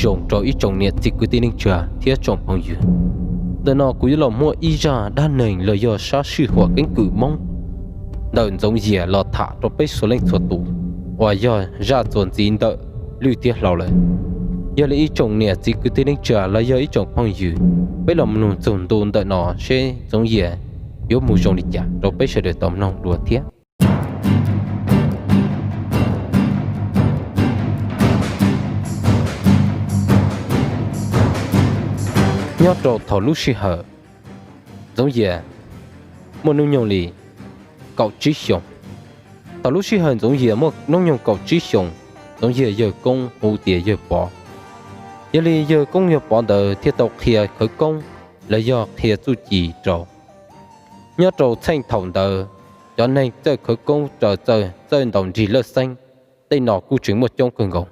Zoo rau ib tsoom niam txiv kwv tij neej tsa thiab tsoom phooj ywg, ntawm no kuv yuav los muaj ib zaj dab neeg los yog sab sij huam keeb kwm Hmoob ntawm Ntxoov Yias los tham rau peb txhua leej txhua tus uas yog zaj txuas ntxiv ntawm lwj thiab hlau lawm. Yog li ib tsoom niam txiv kwv tij neej tsa los yog ib tsoom phooj ywg, peb los mloog txog ntu ntawm no seb Ntxoov Yias yuav mus zoo li cas rau peb sawv daws tau mloog dua thiab. Nyob rau thaum lub sij hawm Ntxoov Yias muaj hnub nyoog li kaum tsib xyoos. Thaum lub sij hawm Ntxoov Yias muaj hnub nyoog kaum tsib xyoos, Ntxoov Yias yawg koob hu tias yawg Pov. Yog li yawg koob yawg Pov ntawd thiaj tau qhia khawv koob los yog qhia txuj ci rau. Nyob rau txheej thaum ntawd, cov neeg txawj khawv koob raws txawj ntaus nrig lawj xeeb tej no kuj tseem muaj coob kawg nkaus.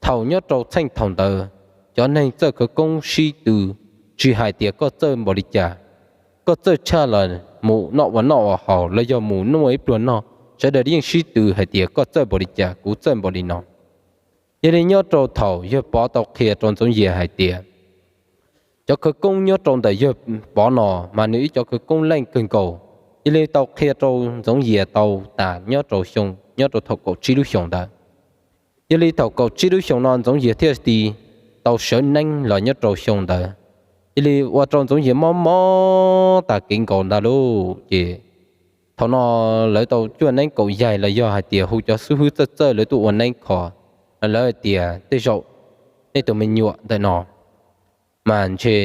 Thaum nyob rau txheej thaum ntawd, cov neeg txawj khawv koob sib tw, tsis hais tias koj txawj npaum li cas, koj txawj tshaj los mus noj ua noj ua haus los yog mus noj ib pluag noj, sawv daws yeej sib tw hais tias koj txawj npaum li cas, kuv txawj npaum li no. Yog li nyob rau thaum yawg Pov tau qhia rau Ntxoov Yias hais tias cov khawv koob nyob rau ntawm yawg Pov no mas nws ib cov khawv koob leej kawg nkaus. Yog li tau qhia rau Ntxoov Yias tau tas nyob rau xyoo, nyob rau thaum kaum tsib lub xyoos ntawd. Yog li thaum kaum tsib lub xyoos no Ntxoov Yias thiaj li tau sawv neeb los nyob rau xyoo ntawd. Yog li ua rau Ntxoov Yias mob mob tas kev nkaus ntag lauj. Ces thaum no lawv tau cuaj neeb kaum yaig los yog hais tias hu cov xib hwb txawj txawj lawv tuaj ua neeb kho, lawv hais tias tej zaum nej tus me nyuam ntawm no mas ntshe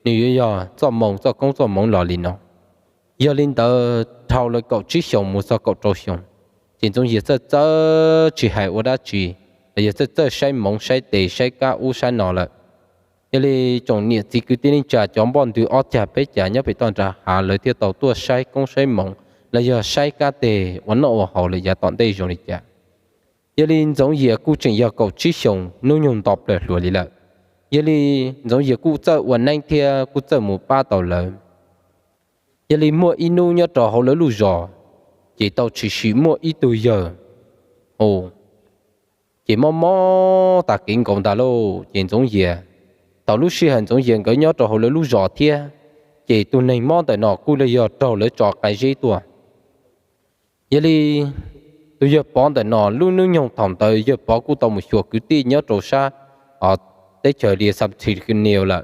nws yuav yog txoj moo txoj koob txoj moov los li no. Yog li ntawd dhau lawv kaum tsib xyoos mus txog kaum rau xyoos, ces Ntxoov Yias txawj txawj tsis hais ua dab tsi, los yog txawj txawj saib hmoov saib tes saib kab ub saib no lawm. Yog li tsoom niam txiv kwv tij neej tsa cov npoj ntwg ob cag peb cag nyob pem toj nram hav lawv thiaj tau tuaj saib koob saib hmoov los yog saib kab tes ua noj ua haus lawm yav tom ntej zoo li cas. Yog li Ntxoov Yias kuj tseem yog kaum tsib xyoos hnub nyoog nto plaws hluas li lawm. Yog li Ntxoov Yias kuj txawj ua neeb thiab kuj txawj mus pab tau lawv. Yog li muaj ib hnub nyob rau hauv lawv lub zos, ces tau tshwm sim muaj ib tug yawg, ces mob mob tas kev nkaus ntag lauj. Ces Ntxoov Yias, thaum lub sij hawm Ntxoov Yias nkawd nyob rau hauv lawv lub zos thiab, ces tus neeg mob ntawm no kuj yog raug lawv tso qaib zeb tuaj. Yog li tus yawg Pov ntawm no lub hnub nyoog thaum ntawd yawg Pov kuj tau mus xyuas kwv tij nyob rau sab teb chaws li Xab Thi Nias lawm.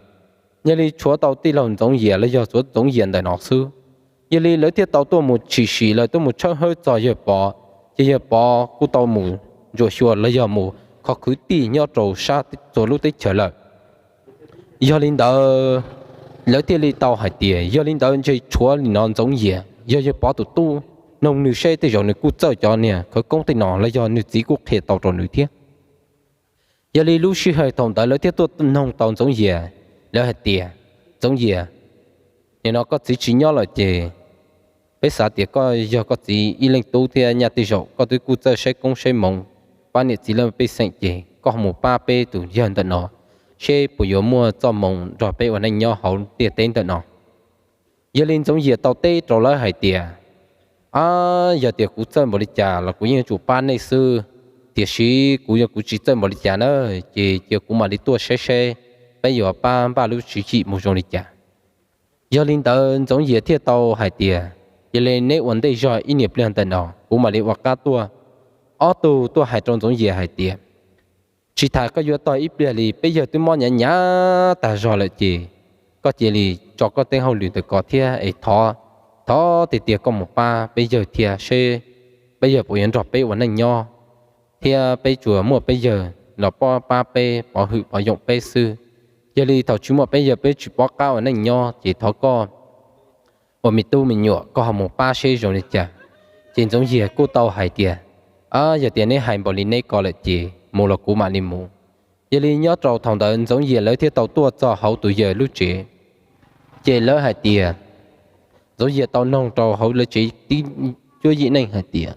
Yog li tshuav tau tij laug Ntxoov Yias los yog txuav Ntxoov Yias ntawm no xwb. Yog li lawv thiaj tau tuaj mus tshwm sim, lawv tuaj mus tshawb hawb txog yawg Pov, ces yawg Pov kuj tau mus ntsuam xyuas los yog mus kho kwv tij nyob rau sab txhua lub teb chaws lawm. Yog li ntawd, lawv thiaj li tau hais tias yog li ntawd ntshe tshuav li no Ntxoov Yias yog yawg Pov tus tub, noog nws seb tej zaum nws kuj txawj cov niag khawv koob tej no los yog nws txiv kuj qhia tau rau nws thiab. Yog li lub sij hawm thaum ntawd lawv thiaj tuaj noog tau Ntxoov Yias, lawv hais tias, Ntxoov Yias, nim no koj txiv tsis nyob lawm ces peb xav tias koj yog koj txiv ib leej tub thiab nyaj tej zaum koj twb kuj txawj saib koob saib hmoov, pab niam txiv lawv pej xeem ces koj ho mus pab peb tus yawg ntawm no, seb puas yuav muaj txoj hmoo nrog peb ua neej nyob hauv ntiaj teb ntawm no. Yog li Ntxoov Yias tau teb rau lawv hais tias, a, yog tias kuv txawj npaum li cas los kuv yeej yuav tsum pab nej xwb, tiam sis kuv yog kuv tsis txawj npaum li cas na, ces cia kuv mam li tuaj saib seb peb yuav pab npaj lub tswv yim mus zoo li cas. Yog li ntawd Ntxoov Yias thiaj tau hais tias, yog li neb ua ntej zog ib niam pliag ntawm no, kuv mam li ua qab tuaj. Ob tug tuaj hais rau Ntxoov Yias hais tias, tsis tas koj yuav tog ib pliag li, peb yawg twb mob hnyav hnyav tag zog lawm ces koj cia li tso koj tej hauj lwm ntawm ko thiab es thov, thov tiag tiag koj mus pab peb yawg thiab seb peb yawg puas yuav nrog peb ua neej nyob, thiab peb tsuas muaj peb yawg los pab peb pov hwm pov yoom peb xwb. Yog li thaum tsis muaj peb yawg peb tsis pom qab ua neej nyob ces thov koj ua me tub me nyuam koj ho mus pab seb zoo li cas. Ces Ntxoov Yias kuj tau hais tias, a, yog tias neb hais npaum li neb ko lawm ces mus los kuv mam li mus. Yog li nyob rau thaum ntawd Ntxoov Yias lawv thiaj tau tuaj txog hauv tus yawg lub tsev. Ces lawv hais tias, Ntxoov Yias tau noog rau hauv lawv tsev tib cuab yim neej hais tias,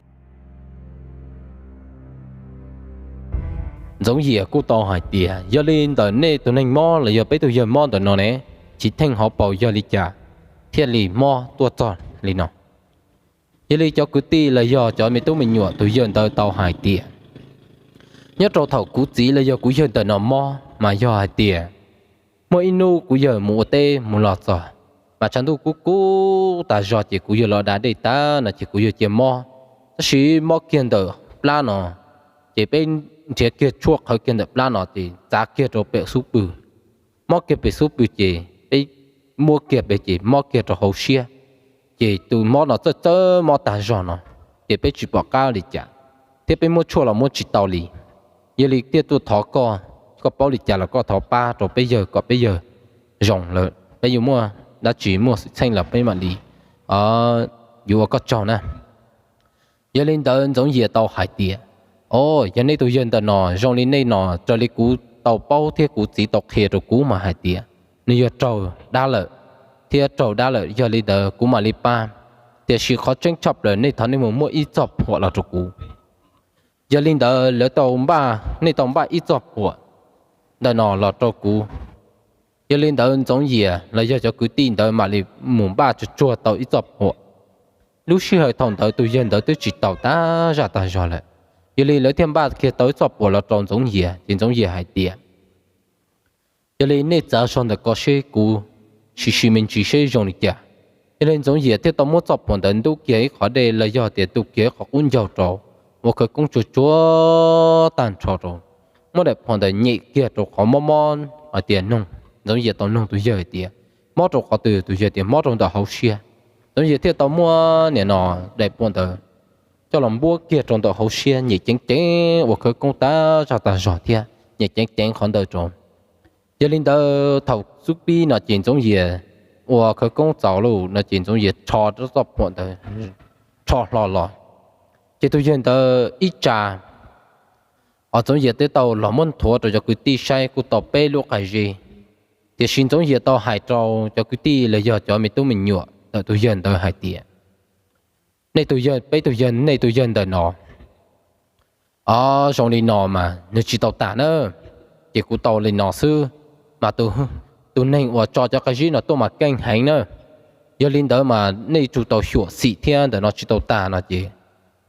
Ntxoov Yias kuj tau hais tias, yog li ntawm nej tus neeg mob los yog peb tus yawg mob ntawm no ne, tsis theej hauv paus yog li cas thiaj li mob tuaj txog li no? Yog li cov kwv tij los yog cov me tub me nyuam tus yawg ntawd tau hais tias, nyob rau thaum kuv txiv los yog kuv yawg ntawm no mob, mas yog hais tias muaj ib hnub kuv yawg mus ua teb mus los txog, mas tshav ntuj kub kub tas zog ces kuv yawg los da dej tag no ces kuv yawg cia mob. Tab sis mob kiag ntawm plab no, ces peb nrhiav kiag tshuaj qhawv kiag ntawm plab no ces txav kiag rau pem xub pwg. Mob kiag pem xub pwg ces peb muab kiag pem ces mob kiag rau hauv siab. Ces tus mob no txawj txawj mob tag zog no, ces peb tsis pom qab li cas, thiab peb muab tshuaj los muab tsis tau li. Yog li thiaj tuaj thov koj, koj paub li cas los koj thov pab rau peb yawg kom peb yawg zoo lawm, peb yuav muaj dab tsi muaj xwm txheej los peb mam li yuav ua koj tsaug na. Yog li ntawd Ntxoov Yias tau hais tias, o, yog nej tus yawg ntawm no zoo li nej no, raws li kuv tau paub thiab kuv txiv tau qhia rau kuv mas hais tias nws yog raug dab lawm, thiab raug dab lawm, yog li ntawd kuv mam li pab. Tiam sis qhov tseeb tshaj plaws nej thov nej mus muab ib txoj phuam los rau kuv. Yog li ntawd lawv tau npaj, nej tau npaj ib txoj phuam ntawm no los rau kuv. Yog li ntawd Ntxoov Yias los yog cov kwv tij ntawd mam li mus npaj tsuag tsuag tau ib txoj phuam. Lub sij hawm thaum ntawd tus yawg ntawd twb tsis taus tag zaj tag zog lawm. Yog li lawv thiaj npaj kiag tau ib txoj phuam los rau Ntxoov Yias, ces Ntxoov Yias hais tias, yog li nej txav zog ntawm ko seb kuv sim sim me ntsis seb zoo li cas. Yog li Ntxoov Yias thiaj tau muab txoj phuam ntawd ntub kiag ib qhov dej los yog tias tu kiag ib qhov qub ncaug rau, ua khawv koob tsuag tsuag tag nrho rau, muab daim phuam ntawd nyem kiag rau qhov mob mob hais tias, noog, Ntxoov Yias tau noog tus yawg hais tias mob rau qhov twg, tus yawg tias mob rau ntawm hauv siab. Ntxoov Yias thiaj tau muab nim no daim phuam ntawd coj los npuab kiag rau ntawm hauv siab, nyem ceev ceev ua khawv koob tag zaj tag zog thiab nyem ceev ceev qhov ntawd rau. Yog li ntawd thaum xub pib no ces Ntxoov Yias ua khawv koob txaus lawm no ces Ntxoov Yias rho txoj phuam ntawd, rho hlo los, ces tus yawg ntawd ib tsa, o, Ntxoov Yias twb tau los muab nthuav rau cov kwv tij saib kuj tau peb lub qai zeb. Tiam sis Ntxoov Yias tau hais rau cov kwv tij los yog cov me tub me nyuam ntawm tus yawg ntawd hais tias, nej tus yawg, peb tus yawg, nej tus yawg ntawm no, o, zoo li no mas nws tsis tau tag na, ces kuv tau li no xwb, mas tus neeg uas tso cov qai zeb no tuaj mas keej heev na. Yog li ntawd mas nej tsum tau xyuam xim thiab, ntawm no tsis tau tag no ces,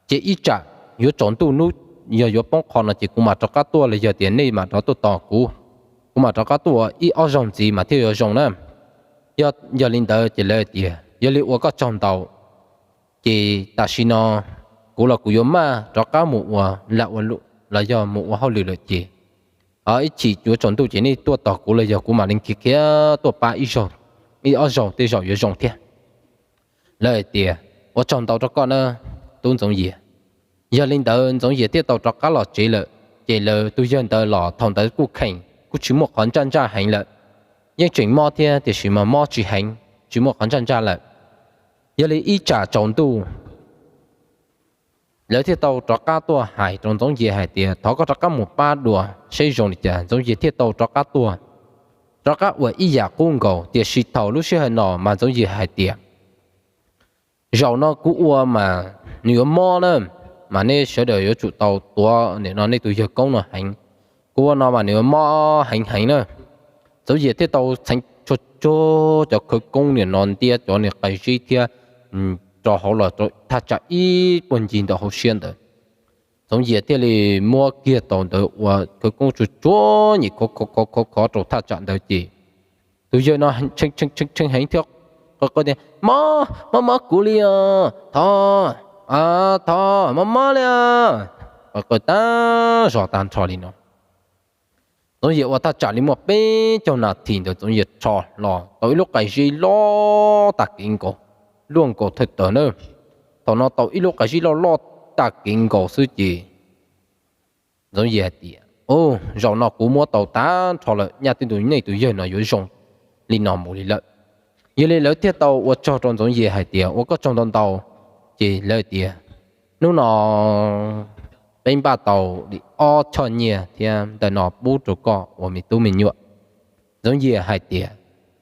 ces ib tsam yuav tsaus ntuj hnub, yog yuav poob qho no ces kuv mam rov qab tuaj los yog tias nej mam rov tuaj tos kuv, kuv mam rov qab tuaj ib ob zaug ntxiv mas thiaj yuav zoo na. Yog li ntawd ces lawv tias yog li ua koj tsaug ntau, ces tam sim no kuv los kuv yuav maj rov qab mus ua lam ua luam los yog mus ua hauj lwm lawm ces, ib chim yuav tsaus ntuj ces nej tuaj tos kuv los yog kuv mam li khiav khiav tuaj pab ib zaug, ib ob zaug tej zaum yuav zoo thiab. Lawv hais tias ua tsaug ntau rau koj na, tub Ntxoov Yias. Yog li ntawd Ntxoov Yias thiaj tau rov qab los tsev lawm. Ces lawv tus yawg ntawd los thaum ntawd kuj kheev kuj tsis muaj qhov ntsaj ntsaj heev lawm, yeej tseem mob thiab tiam sis mas mob tsis heev, tsis muaj qhov ntsaj ntsaj lawm. Yog li ib tsam tsaus ntuj, lawv thiaj tau rov qab tuaj hais rau Ntxoov Yias hais tias thov koj rov qab mus pab dua seb zoo li cas. Ntxoov Yias thiaj tau rov qab tuaj, rov qab ua ib yam qub nkaus, tiam sis thaum lub sij hawm no mas Ntxoov Yias hais tias, zaum no kuv ua mas nws yuav mob na, mas nej sawv daws yuav tsum tau tuav nim no nej tus yawg koob no heev. Kuv ua no mas nws yuav mob heev heev na. Ntxoov Yias thiaj tau txheev tsuag tsuag cov khawv koob nim no ntiab cov niag qai zeb thiab rau hauv los rau thaj tsam ib puag ncig ntawm hauv siab ntawd. Ntxoov Yias thiaj li muab kiag tau ntawd ua khawv koob tsuag tsuag nyem khov khov khov rau thaj tsam ntawd ces tus yawg no tshee heev thiab qw qw tias, mob, mob mob kuv li os, thov, thov, mob mob li os, qw qw tag zog tag nrho li no. Ntxoov Yias ua thaj tsam li muaj peb caug nas this ntawd Ntxoov Yias rho los tau ib lub qai zeb loj tag kev nkaus, luaj nkaus thawj tawg na. Thaum no tau ib lub qai zeb loj loj tag kev nkaus xwb ces Ntxoov Yias hais tias, zaum no kuv muab tau tag nrho lawm, nyaj twb ntu nej tus yawg no yuav zoo li no mus li lawm. Yog li lawv thiaj tau ua tsaug rau Ntxoov Yias hais tias ua koj tsaug ntau ntau. Ces lawv tias, hnub no peb npaj tau li ob choj nyiaj thiab ntawm no pub rau koj ua me tub me nyuam. Ntxoov Yias hais tias,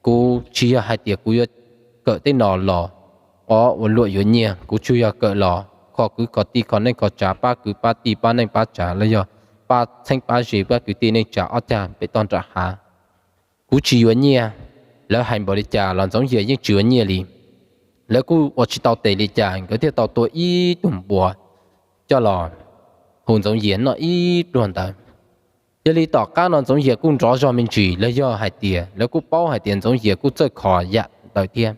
kuv tsis yog hais tias kuv yuav kawm tej no los ua luam yuav nyiaj, kuv tsuas yog kawm los kho kwv kho tij kho neej kho tsav, pab kwv pab tij pab neej pab tsav los yog pab txheeb pab ze pab kwv tij neej tsa ob cag pem toj nram hav. Kuv tsis yuav nyiaj. Lawv hais npaum li cas los Ntxoov Yias yeej tsis yuav nyiaj li. Lawv kuj ua tsis tau tes li cas nkawd thiaj tau tua ib tug npua coj los hu Ntxoov Yias noj ib pluag ntawd. Yog li tom qab no Ntxoov Yias kuj nrov zog me ntsis, lawv yog hais tias lawv kuj paub hais tias Ntxoov Yias kuj txawj kho yam ntawd thiab.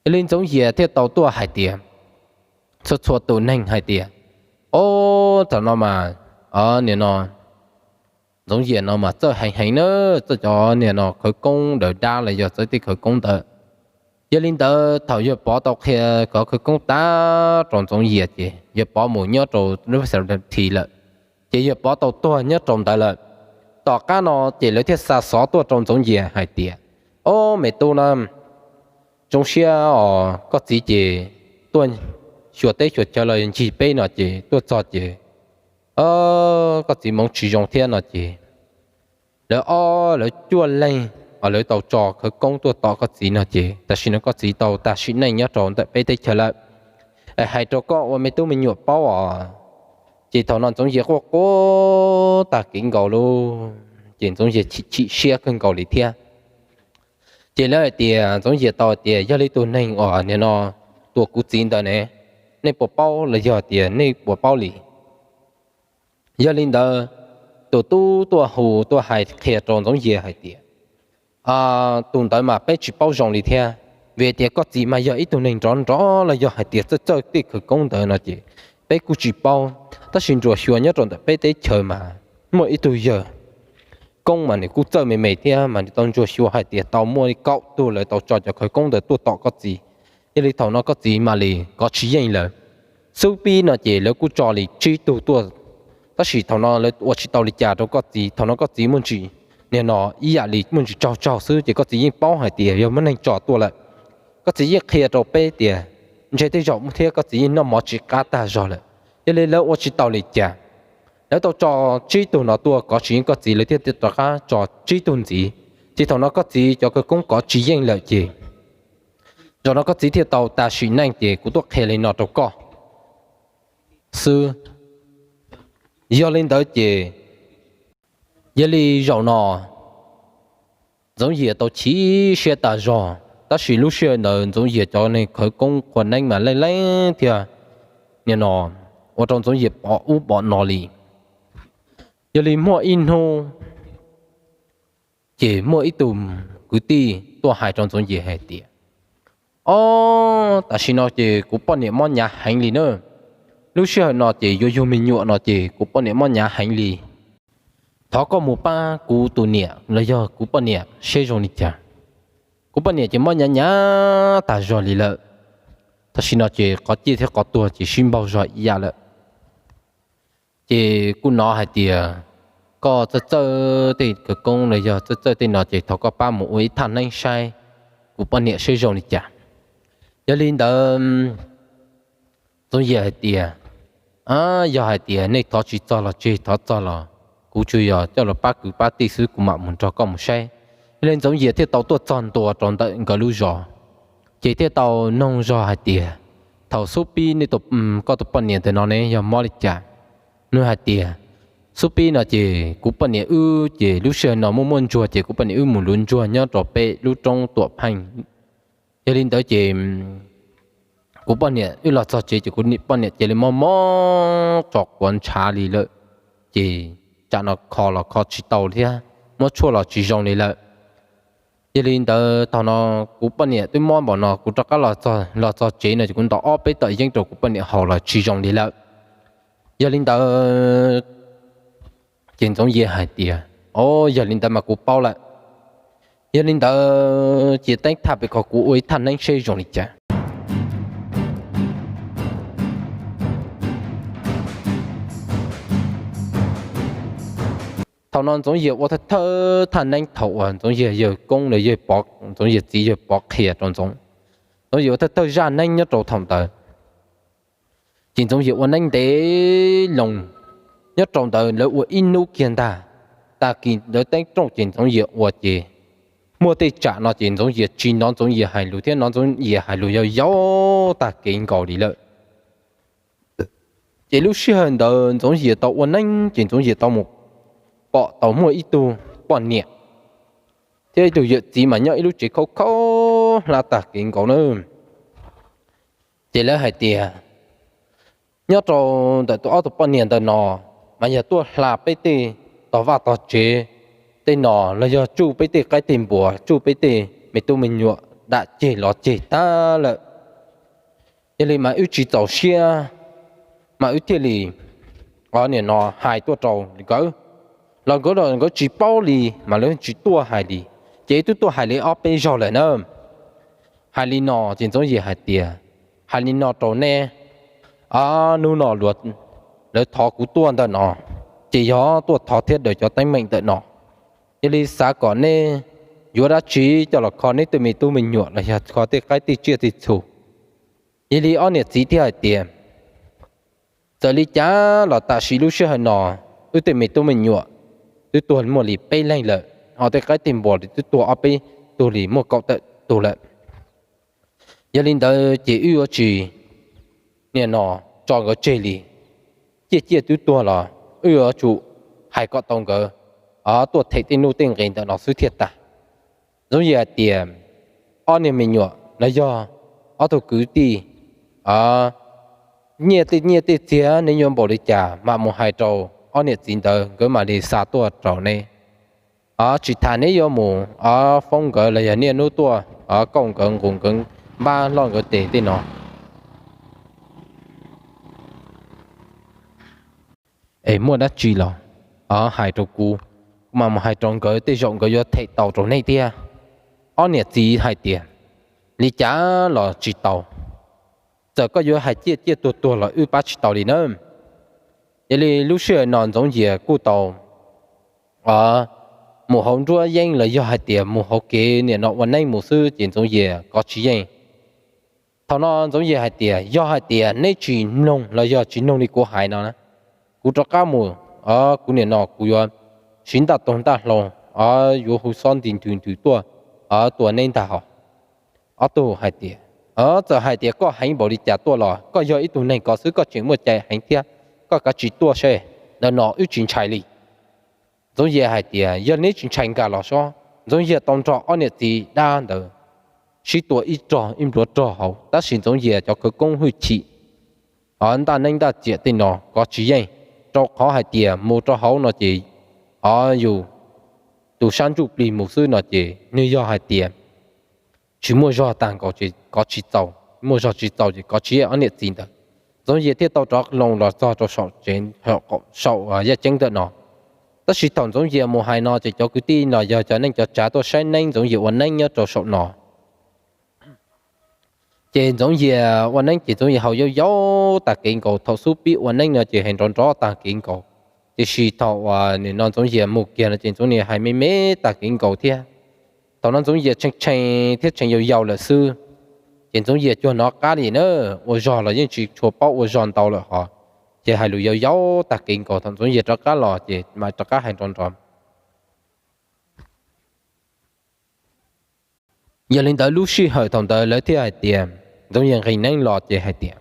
Yog li Ntxoov Yias thiaj tau tuaj hais tias, txhua txhua tus neeg hais tias, o, thaum no mas, nim no Ntxoov Yias no mas txawj heev heev na, txawj cov nim no khawv koob daws dab los yog txawj tej khawv koob ntawd. Yog li ntawd thaum yawg Pov tau qhia cov khawv koob tag rau Ntxoov Yias ces yawg Pov mus nyob rau lub facility lawm, ces yawg Pov tau tuag nyob rau ntawd lawm. Tom qab no ces lawv thiaj xa xov tuaj rau Ntxoov Yias hais tias, o, me tub na, zoo siab os, koj txiv ces tuaj xyuas teb xyuas chaw los ncig peb no ces tuaj txog ces koj txiv hmoov tsis zoo thiab no ces lawv ob lawv cuaj leeg uas lawv tau tso khawv koob tuaj tom koj txiv no ces tam sim no koj txiv tau tag sim neej nyob rau ntawm peb teb chaws lawm. Hais rau koj ua me tub me nyuam paub os. Ces thaum no Ntxoov Yias quaj quaj tag kev nkaus lawm, ces Ntxoov Yias chim chim siab kawg nkaus li thiab. Ces lawv hais tias, Ntxoov Yias tau hais tias, yog li tus neeg uas nim no tua kuv txiv ntawd ne, nej puas paub los yog tias nej puas paub li? Yog li ntawd tus tub tuaj hu tuaj hais qhia rau Ntxoov Yias hais tias, tus ntawd mas peb tsis paub zoo li thiab, vim tias koj txiv mas yog ib tug neeg nrov nrov los yog hais tias txawj txawj tej khawv koob ntawd no ces peb kuj tsis paub. Tab sis ntsuas xyuas nyob rau ntawm peb teb chaws mas muaj ib tug yawg koob mas nws kuj txawj me me thiab mas nws tau ntsuas xyuas hais tias tau muaj li kaum tug lawv tau tso cov khawv koob ntawd tuaj tom koj txiv. Yog li thaum no koj txiv mam li kov tsis yeej lawm. Xub pib no ces lawv kuj tso li tsib tug tuaj, tab sis thaum no lawv ua tsis tau li cas rau koj txiv. Thaum no koj txiv muaj ntsis, nim no ib yam li muaj ntsis tsaug tsaug xwb ces koj txiv yeej paub hais tias yog muaj neeg tso tuaj lawm. Koj txiv yeej qhia rau peb tias ntshe tej zaum thiab koj txiv yeej noj mov tsis qab tag zog lawm. Yog li lawv ua tsis tau li cas, lawv tau tso tsib tug no tuaj kov tsis yeej koj txiv, lawv thiaj rov qab tso tsib tug ntxiv. Ces thaum no koj txiv cov khawv koob kov tsis yeej lawm ces zaum no koj txiv thiaj tau tag sim neej ces kuv tuaj qhia li no rau koj xwb. Yog li ntawd ces, yog li zaum no Ntxoov Yias tau chim siab tas zog, tab sis lub sij hawm ntawd Ntxoov Yias cov neeg khawv koob qhua neeb mas leej leeb thiab, nim no ua rau Ntxoov Yias pom ub pom no li. Yog li muaj ib hnub ces muaj ib tug kwv tij tuaj hais rau Ntxoov Yias hais tias, ob, tam sim no ces kuv poj niam mob hnyav heev li na. Lub sij hawm no ces yuav yug me nyuam no ces kuv poj niam mob hnyav heev li. Thov koj mus pab kuv tus niam los yog kuv poj niam seb zoo li cas. Kuv poj niam ces mob hnyav hnyav tas zog li lawm. Tam sim no ces qhov ciaj thiab qhov tuag ces sib npaug zog ib yam lawm. Ces kuv hnov hais tias koj txawj txawj tej khawv koob los yog txawj txawj tej no ces thov koj pab mus ua ib thaj neeb saib kuv poj niam seb zoo li cas. Yog li ntawd Ntxoov Yias hais tias, yog hais tias nej thov tsis txog los tseg, thov txog los kuv tsuas yog coj los pab kwv pab tij xwb, kuv mam mus nrog koj mus saib. Yog li Ntxoov Yias thiaj tau tuaj txog ntua rau ntawm nkawd lub zos, ces thiaj tau noog zog hais tias, thaum xub pib nej, koj tus poj niam ntawm no ne yog mob li cas? Nws hais tias, xub pib no ces kuv poj niam wb ces lub sij hawm no muaj muaj ntsuag ces kuv poj niam wb mus luv ntsuag nyob rau peb lub roob Tuam Pheej. Yog li ntawd ces kuv poj niam wb los txog tsev ces kuv poj niam cia li mob mob tso quav ntshav li lawm, ces tsam no kho los kho tsis tau thiab, muab tshuaj los tsis zoo li lawm. Yog li ntawd thaum no kuv poj niam twb mob npaum no, kuv rov qab los txog tsev no ces kuv ntaus ob peb tom yeeb rau kuv poj niam haus los tsis zoo li lawm. Yog li ntawd ces Ntxoov Yias hais tias, o, yog li ntawd mas kuv paub lawm. Yog li ntawd cia teeb thaj pem kho kuv ua ib thaj neeb seb zoo li cas. Thaum no Ntxoov Yias ua thawj thawj thaj neeb thaum uas Ntxoov Yias yawg koob los yawg, Ntxoov Yias txiv yawg Pov qhia rau Ntxoov. Ntxoov Yias ua thawj thawj zaj neeb nyob rau thaum ntawd. Ces Ntxoov Yias ua neeb ntev loo nyob rau ntawd lawv ua ib hnub kiag ntag. Tag kis lawv teeb rooj ces Ntxoov Yias ua ces muaj tej tsam no ces Ntxoov Yias tsis hnov Ntxoov Yias hais lus thiab, hnov Ntxoov Yias hais lus yau yau tag kev nkaus li lawm. Ces lub sij hawm ntawd Ntxoov Yias tau ua neeb ces Ntxoov Yias tau mus pom tau muaj ib tug poj niam thiab ib tug yawm txiv mas nyob ib lub tsev khaub khaub hlab tag kev nkaus na. Ces lawv hais tias, nyob rau ntawm tus ob tug poj niam ntawm no mas yog tuaj hla peb tej tog vaj tog tsev tej no los yog tsuj peb tej qaib tej npua, tsuj peb tej me tub me nyuam dam ceg los ceg tag lawm. Yog li mas wb tsis txaus siab, mas wb thiaj li, o, nim no hais tuaj rau nkawd, los nkawd los nkawd tsis paub li, mas lawv tsis tuaj hais li. Ces wb twb tuaj hais li ob peb zaug lawm na. Hais li no ces Ntxoov Yias hais tias, hais li no rau neb, hnub no lawv thov kuv tuaj ntawm no, ces yog tuaj thov thiab daws cov teeb meem ntawm no. Yog li xav kom neb yuav dab tsi coj los kho neb tej me tub me nyuam los yog kho tej qaib tej tsiaj tej txhu. Yog li ob niam txiv thiaj hais tias, txawm li cas los tam sim lub sij hawm no wb tej me tub me nyuam twb tuag muaj li peb leeg lawm, ho tej qaib tej npua twb tuag ob peb tug li muaj kaum tawm tug lawm. Yog li ntawd ces wb yuav tsis, nim no, tso nkawd tseg li. Ciaj ciaj twb tuag los wb yuav tsum hais kom tau nkawd tuaj them tej nuj tej nqi ntawm no xwb thiaj tag. Ntxoov Yias hais tias, ob niag me nyuam los yog ob tug kwv tij, nyiaj tej nyiaj tej txiag neb yuav npaum li cas mam mus hais rau ob niam txiv ntawd, nkawd mam li xa tuaj rau neb. Tsis tas neb yuav mus foob nkawd los yog niaj hnub tuaj kauj nkawd nqus nkawd npab loj nkawd tes tej no. Es muaj dab tsi los hais rau kuv, kuv mam mus hais rau nkawd, tej zaum nkawd yuav them tau rau nej thiab. Ob niam txiv hais tias, li cas los tsis tau, txawm koj yuav hais ciaj ciaj tuag tuag los wb pab tsis tau li na. Yog li lub sij hawm no Ntxoov Yias kuj tau mus hauv nruab yeeb los yog hais tias mus hauv kev nim no ua neeb mus xwb ces Ntxoov Yias kov tsis yeej. Thaum no Ntxoov Yias hais tias, yog hais tias neb tsis mloog los yog tsis mloog li kuv hais no, kuv rov qab mus, kuv nim no kuv yuav siv ntaj taug ntaj hlau, yuav hu xob nti ntws ntws tuaj tua neb ntag hos. Ob tug hais tias, txawm hais tias koj heev npaum li cas tuaj los koj yog ib tug neeg ko xwb koj tseem muaj cai heev thiab, koj kav tsij tuaj seb, ntawm no wb tsis ntshai li. Ntxoov Yias hais tias, yog neb tsis ntshai nkag los sob. Ntxoov Yias tau nrog ob niam txiv dab ntawd sib tua ib rog ib npluav rog hauv, tab sis Ntxoov Yias cov khawv koob hwj chim, ntaj neeb ntaj txiam tej no kov tsis yeej, rau qhov hais tias mus rau hauv no ces yus tus sab ntsuj plig mus xwb no ces nws yog hais tias tsis muaj zog tag nkaus ces kov tsis txaus, muaj zog tsis txaus ces kov tsis yeej ob niam txiv ntawd. Ntxoov Yias thiaj tau rov loo los txog rau saum, saum yaj ceeb ntawm no. Tab sis thaum Ntxoov Yias mus hais no ces cov kwv tij los yog cov neej cov tsav tuaj saib neeb Ntxoov Yias ua neeb nyob rau saum no. Ces Ntxoov Yias ua neeb ces Ntxoov Yias haus yau yau tag kev nkaus, thaum xub pib ua neeb no ces hais nrov nrov tag kev nkaus, tiam sis thaum uas nim no Ntxoov Yias mus kiag no ces Ntxoov Yias hais me me tag kev nkaus thiab. Thaum no Ntxoov Yias tshee tshee thiab tshee yau yau lawm xwb, ces Ntxoov Yias cuag nov qab li na, ua zog los yeej tsis tshua paub ua zog ntau lawm hos, ces hais lus yau yau tag kev nkaus, thaum Ntxoov Yias rov qab los ces mas rov qab hais nrov nrov. Yog li ntawd lub sij hawm thaum ntawd lawv thiaj hais tias, Ntxoov Yias nqis neeb los ces hais tias,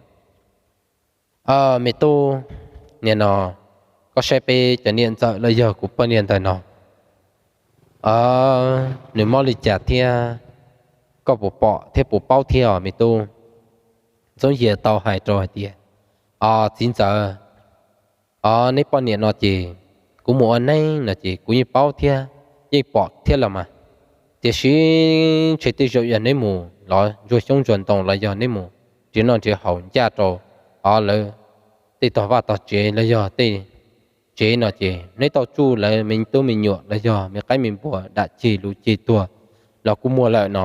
me tub, nim no koj saib peb cov niam ntxawm los yog kuv poj niam ntawm no, nws mob li cas thiab, koj puas pom thiab puas paub thiab os me tub? Ntxoov Yias tau hais rau hais tias, txiv ntxawm, neb poj niam no ces kuv mus ua neeb no ces kuv yeej paub thiab, yeej pom thiab los mas, tiam sis ntshe tej zaum yog neb mus lov ntsuag xyoob ntsuag ntoo los yog neb mus nrhiav noj nrhiav haus ncaj rau lawv tej tog vaj tog tsev los yog tej tsev no ces neb tau tsuj lawv me tub me nyuam los yog me qaib me npua dam ceg luv ceg tuag los kuj muaj lawm no.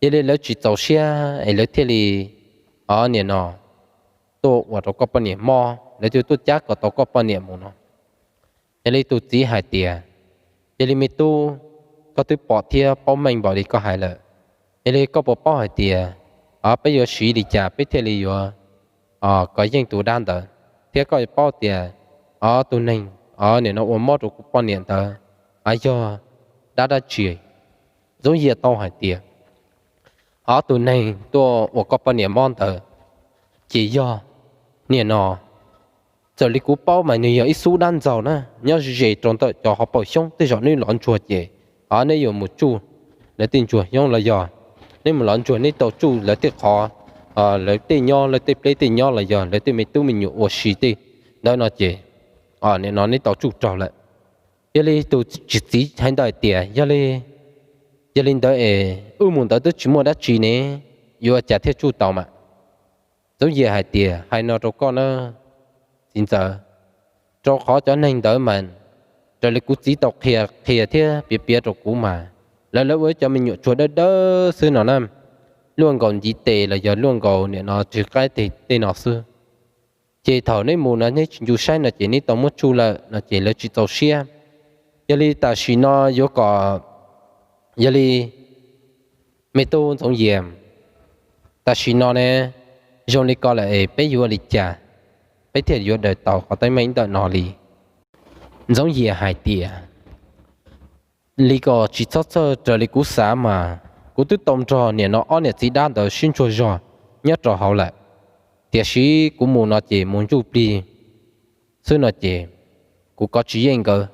Yog li lawv tsis txaus siab es lawv thiaj li, o, nim no tuaj ua rau koj poj niam mob, lawv thiaj tuaj cab kom tau koj poj niam mus no. Yog li tus txiv hais tias, yog li me tub, koj twb pom thiab paub meej npaum li koj hais lawm, yog li koj puas paub hais tias, o, peb yuav siv li cas peb thiaj li yuav kov yeej tus dab ntawd, thiab koj paub tias, o, tus neeg, o, nim no ua mob rau kuv poj niam ntawd, o, yog dab dab tsi? Ntxoov Yias tau hais tias, o, tus neeg tuaj ua koj poj niam mob ntawd ces yog, nim no, txawm li kuv paub mas nws yog ib xub dab ntxaug na, nyob ze rau ntawm cov hauv paus xyoob, tej zaum neb lov ntsuag ces, o, neb yuav mus tsuj lawv tej ntsuag xyoob los yog neb mus lov ntsuag neb tau tsuj lawv tej qhov, lawv tej nyob, lawv tej pleb tej nyob los yog lawv tej me tub me nyuam ua si tej ntawd no ces, o, nim no neb tau tsuj raug lawm. Yog li tus txiv hais ntawd tias, Yog li, yog li ntawd es wb mus ntawd twb tsis muaj dab tsi ne, yuav ua cas thiaj tsuj tau mas? Ntxoov Yias hais tias, Hais no rau koj na, txiv ntxawm, rau qhov cov neeg ntawd mas raws li kuv txiv tau qhia qhia thiab piav piav rau kuv mas lawv lawv ua cov me nyuam tsuag dawb dawb xwb no na, luaj nkaus ntiv tes los yog luaj nkaus niam no ris qaib tej no xwb. Ces thaum neb mus no neb tsis ncu saib no ces neb tau muab tsuj lawm no ces lawv tsis txaus siab. Yog li tam sim no yuav kom, yog li me tub Ntxoov Yias, tam sim no ne zoo li ko lawm es peb yuav ua li cas peb thiaj yuav daws tau qhov teeb meem ntawm no li? Ntxoov Yias hais tias, Li ko tsis txhob txhawj, raws li kuv xav mas kuv twb tau nrog niam no ob niam txiv dab ntawd sib ntsuas zog nyob rau hauv lawm, tiam sis kuv mus no ces mus ntsuj plig xwb no ces kuv kov tsis yeej nkawd.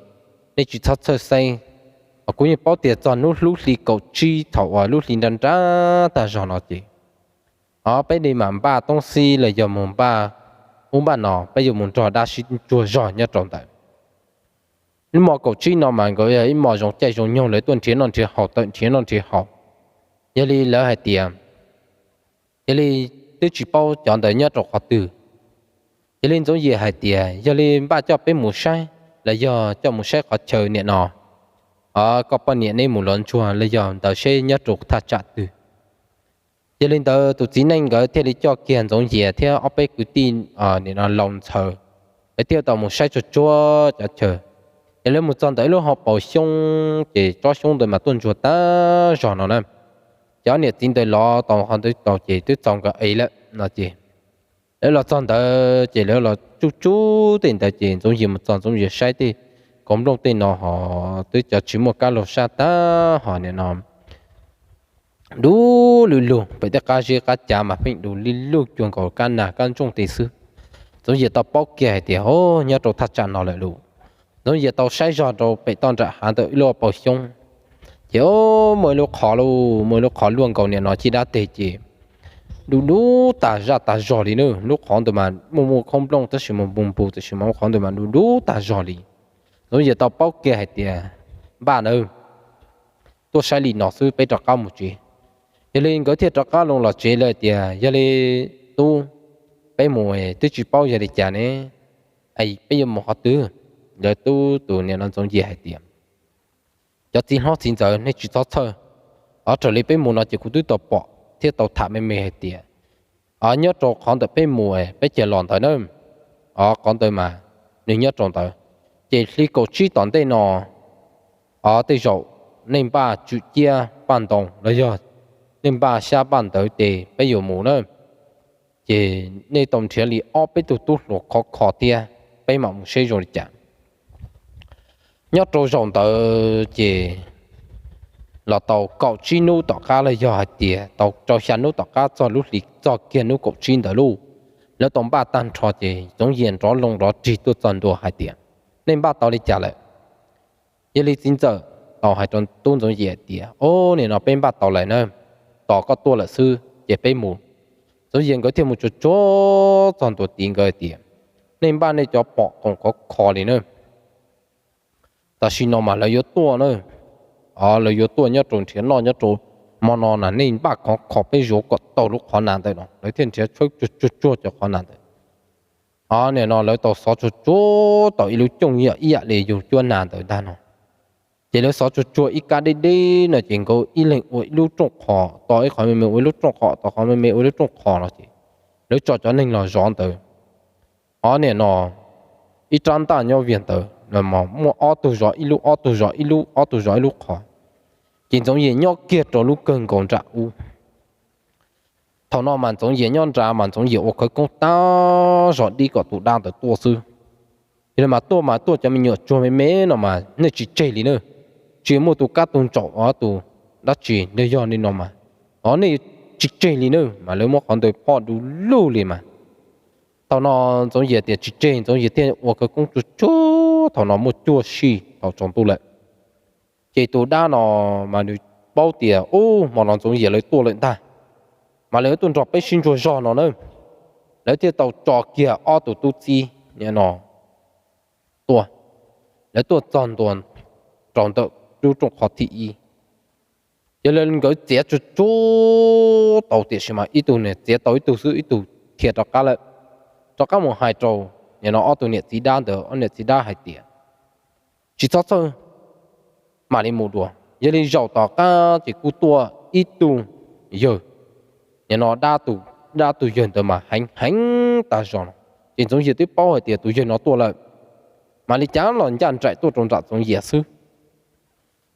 Nej tsis txhob txhawj xeeb, kuv yeej paub tias txog hnub lub hli kaum tsib thaum uas lub hli nra nrab tag zog no ces, o, peb li mam npaj toob xib los yog mus npaj ub npaj no, peb yuav mus nrog dab sib ntsuas zog nyob rau ntawd. Lub hmo kaum tsib no mas nkawd yog ib hmo zoo caij zoo nyoog, lawv tuaj nrhiav noj nrhiav haus, tawm nrhiav noj nrhiav haus. Yog li lawv hais tias, Yog li twb tsis paub cov ntawd nyob rau qhov twg. Yog li Ntxoov Yias hais tias, Yog li npaj coj peb mus saib los yog coj mus saib qhov chaw niam no, o, koj poj niam neb mus lov ntsuag los yog ntawd seb nyob rau thaj tsam twg. Yog li ntawd tus txiv neej nkawd thiaj li coj kiag Ntxoov Yias thiab ob peb kwv tij niam no laus ntxhawv, lawv thiaj tau mus saib tsuag tsuag cov chaw. Ces lawv mus txog ntawm ib lub hauv paus xyoob ces tsob xyoob ntawd mas tuaj ntsuag tag zog no na. Ces ob niam txiv ntawd los tau qhov ntawd tau ces twb txaus nkawd ev lawm no ces lawv los txog ntawd ces lawv los tsuj tsuj tej ntawd ces Ntxoov Yias mus txog Ntxoov Yias saib tej kauv nplooj tej no ho twb cov tsis muaj kab laug sab tag ho niam no dub lug lug, pem tej qab zeb qab cav mas pheej dub li lug cuag nkaus kab nag kab ntsooj tej xwb. Ntxoov Yias tau paub kiag hais tias, O, nyob rau thaj tsam no lawm lauj. Ntxoov Yias tau saib zog rau pem toj nram hav ntawm ib lub paus xyoob, ces, o, muaj ib lub qhov lauj, muaj ib lub qhov luaj nkaus niam no caj dab teg ces dub dub tas zaj tas zog li na. Lub qhov ntawd mas muaj muaj kauv nplooj tab sis mas npu npu tab sis mas lub qhov ntawd mas dub dub tas zog li. Ntxoov Yias tau paub kiag hais tias, Npaj nawb, tuaj saib li no xwb peb rov qab mus tsev. Yog li nkawd thiaj rov qab los tsev lawm tias, Yog li tub, peb mus twb tsis paub yog li cas ne, peb yuav mus qhov twg? Lawv tub tus niam no Ntxoov Yias hais tias, Cov txiv hlob txiv ntxawm, nej tsis txhob txhawj, o, raws li peb mus no ces kuv twb tau pom thiab tau tham me me hais tias, o, nyob rau qhov ntawm peb mus peb cia los ntawd na, o, qhov ntawd mas nws nyob rau ntawd. Ces hli kaum tsib tom ntej no, o, tej zaum nej npaj tswm ciab paj ntoos los yog nej npaj xyab paj ntawv ces peb yuav mus na. Ces nej tau nrhiav li ob peb tug tub hluas khov kho thiab, peb mam mus seb zoo li cas. Nyob rau zaum ntawd ces los tau kaum tsib hnub tom qab los yog hais tias tau rau xya hnub tom qab txog lub hli txog kiag hnub kaum tsib ntawd lauj, lawv tau npaj tag nrho ces Ntxoov Yias nrov loo nrov rig tuaj txog ntua hais tias, Nej npaj tau li cas lawm? Yog li txiv ntxawm tau hais rau tub Ntxoov Yias tias, O, nim no peb npaj tau lawm na, tos koj tuaj lawm xwb ces peb mus. Ntxoov Yias nkawd thiaj mus tsuag tsuag txog ntua tid nkawd tias, Nej npaj nej cov pom khoom khov kho li na, tam sim no mas lawv yuav tuaj na, o, lawv yuav tuaj nyob rau nrhiav noj nyob rau hmo no na, nej npaj khov kho peb zuav kom tau lub qhov nas ntawm no. Lawv thiaj nrhiav tshawb tsuag tsuag tsuag cov qhov nas ntawd. O, nim no lawv tau xov tsuag tsuag tau ib lub cooj yam ib yam li yus cuab nas ntawd ntag no. Ces lawv xov tsuag tsuag ib kab deb deb no ces nkawd ib leeg ua ib lub rooj qhov, tos ib qhov me me ua ib lub rooj qhov, tos qhov me me ua ib lub rooj qhov no ces lawv tso cov neeg los zov ntawd. O, nim no ib rab ntaj nyob viag ntawd muaj ob tug zov ib lub, ob tug zov ib lub, ob tug zov ib lub qhov. Ces Ntxoov Yias nyob kiag rau lub kawg nkaus nram ub. Thaum no mas Ntxoov Yias nyob nrad mas Ntxoov Yias ua khawv koob tab zog dib kom tus dab ntawd tuaj xwb. Yog li mas tuaj mas tuaj cov me nyuam tsuag me me no mas nej tsis tseg li na, tsis muaj tus kab tus ntsaum, o, tus dab tsi los yog li no mas, o, nej tsis tseg li na, mas lawv muab qhov ntawd phoj du lug li mas. Thaum no Ntxoov Yias tias tsis tseg, Ntxoov Yias thiaj ua khawv koob tsuag tsuag, thaum no muaj cuaj sij thaum tsaus ntuj lawm. Ces tus dab no mas nws paub tias, Ub, hmo no Ntxoov Yias lawv tuaj lawm ntag, mas lawv tuaj nrog peb sib ntsuas zog no na. Lawv thiaj tau tso kiag ob tug tub txib no tuaj. lawv tuaj txog ntua rau ntawm lub rooj qhov thib ib. Yog li nkawd txiav tsuj tsuj tau tiam sis mas ib tug niag txiav tau ib tug xwb, ib tug khiav rov qab lawm. Rov qab mus hais rau nim no ob tug niam txiv dab ntawd, ob niam txiv dab hais tias, tsis txhob txhawj, mam li mus dua. Yog li zaum tom qab ces kuj tuaj ib tug yawg, nim no dab tus yawg ntawd mas heev heev tag zog no. Ces Ntxoov Yias twb paub hais tias tus yawg no tuaj lawm, mam li cav los ncaj nraim tuaj rau nram Ntxoov Yias xwb.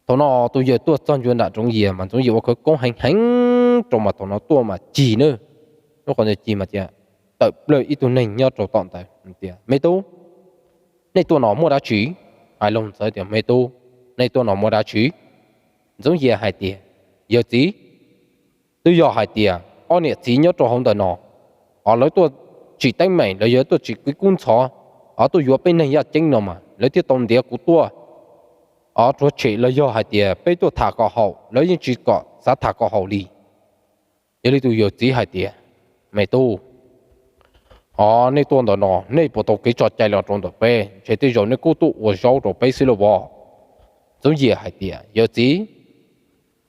Thaum no tus yawg tuaj txog ncua nram Ntxoov Yias mas Ntxoov Yias ua khawv koob heev heev rau mas thaum no tuaj mas cig na, lub qhov ncauj cig mas tias tawm plaws ib tug neeg nyob rau tom ntawd tias, me tub, nej tuaj no muaj dab tsi? Hais lus ntxawv tias, me tub, nej tuaj no muaj dab tsi? Ntxoov Yias hais tias, yawg txiv, twb yog hais tias ob niam txiv nyob rau hauv ntawm no, o lawv tuaj tsim teeb meem, lawv yog tuaj tsim kev kub ntxhov, o tuaj yuav peb neeg yaj ceeb no mas lawv thiaj tau ntiav kuv tuaj. O rhuav tshem los yog hais tias peb tuaj tham kom haum, lawv yeej tsis kom xav tham kom haum li. Yog li tus yawg txiv hais tias, me tub, o nej tuaj ntawm no nej puas tau kev tso cai los rau ntawm peb? Ntshe tej zaum nej kuj tuaj ua zaub rau peb xwb lauj os. Ntxoov Yias hais tias, yawg txiv,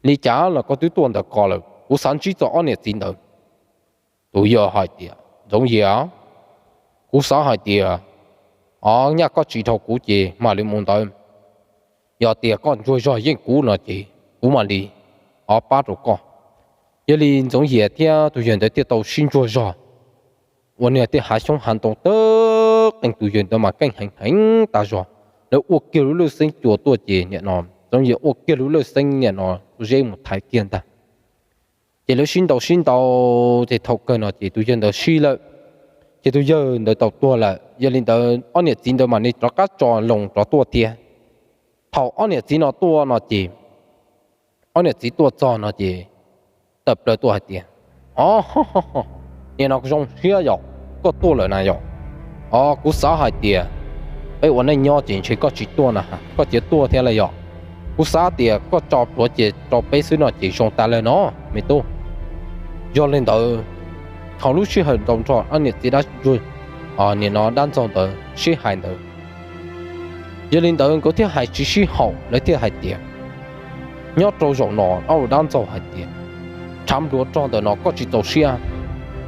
li cas los koj twb tuaj ntawm ko lawm, kuv xav ntsib txog ob niam txiv ntawd. Tus yawg hais tias, Ntxoov Yias, kuv xav hais tias, o nyaj koj tsis dhau kuv ces mam li mus ntawd. Yog tias koj ntsuag zog yeej kuv no ces kuv mam li o pab rau koj. Yog li Ntxoov Yias thiab tus yawg ntawd thiaj tau sib ntsuag zog, ua niag tej hav xyoob hav ntoo tawg qees. Tus yawg ntawd mas keej heev heev tag zog, lawv ua kiag lub lawj xeeb cua tuaj ces nim no Ntxoov Yias ua kiag lub lawj xeeb nim no zeb mus thaiv kiag ntag. Ces lawv sib ntaus sib ntaus ces thaum kawg no ces tus yawg ntawd sib lawm, ces tus yawg ntawd tau tuag lawm. Yog li ntawd ob niam txiv ntawd mas nws rov qab tso loo rov tuaj thiab. Thaum ob niam txiv no tuaj no ces, ob niam txiv tuaj txog no ces tawm plaws tuaj hais tias, o, nim no zoo siab yom, koj tuaj lawm na yom. O kuv xav hais tias peb ua neej nyob ces ntshe koj tsis tuaj na, koj cia tuaj thiab lawm yom. Kuv xav tias koj tso plhuav cia rau peb xwb no ces zoo tas lawm no, me tub. Yog li ntawd, thaum lub sij hawm nrog ob niam txiv dab, nim no dab ntxaug ntawd sib hais ntawd, yog li ntawd nkawd thiaj hais tsis sib haum, lawv thiaj hais tias, nyob rau zaum no ob ua dab ntxaug hais tias, tshav npluav rog ntawm no koj tsis txaus siab,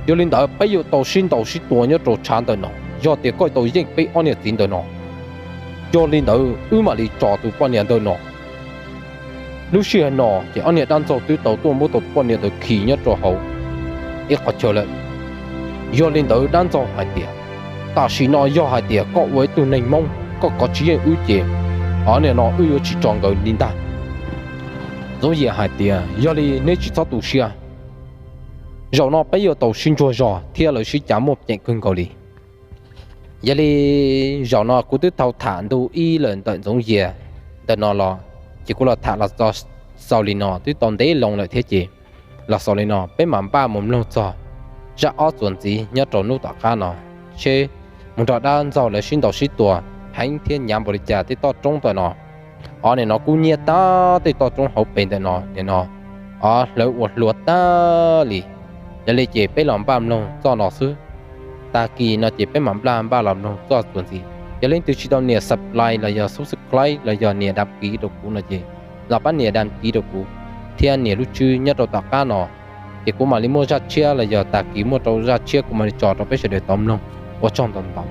yog li ntawd peb yuav tau sib ntaus sib tua nyob rau tshav ntawm no, yog tias koj tau yeej peb ob niam txiv ntawm no, yog li ntawd wb mam li tso tus poj niam ntawm no. Lub sij hawm no ces ob niag dab ntxaug twb tau tuaj muab tus poj niam ntawd khi nyob rau hauv ib qhov chaw lawm. Yog li ntawd dab ntxaug hais tias, tam sim no yog hais tias koj ua ib tug neeg Hmoob koj kov tsis yeej wb ces, o nim no wb yuav tsis tso nkawd li ntag. Ntxoov Yias hais tias, yog li neb tsis txhob tu siab, zaum no peb yuav tau sib ntsuag zog thiab lawv sib cav muaj ceem kawg nkaus li. Yog li zaum no kuv twb tau tham ntu ib lawm ntawm Ntxoov Yias ntawm no los, ces kuv los tham los xaus li no twb tau ntev loo lawm thiab ces, los xaus li no peb mam npaj mus mloog txog zaj ob txuas ntxiv nyob rau hnub tom qab no, seb mus nrog dab ntxaug lawv sib ntaus sib tua heev thiab hnyav npaum li cas tej toj roob ntawm no. O nim no kub nyiab tag tej toj roob hauv pes ntawm no nim no, o hlawv ua hlua tag li. Yog li ces peb los npaj mloog txoj no xwb. Tag kis no ces peb mam npaj npaj los mloog txoj txuas ntxiv. Yog leej twg tsis tau nias subscribe los yog subscribe los yog nias dam kiv rau kuv no ces los pab nias dam kiv rau kuv thiab nias lub tswb nyob rau tom qab no, ces kuv mam li muaj zaj tshiab los yog tag kis muaj rau zaj tshiab kuv mam li tso rau peb sawv daws tau mloog. Ua tsaug ntau ntau.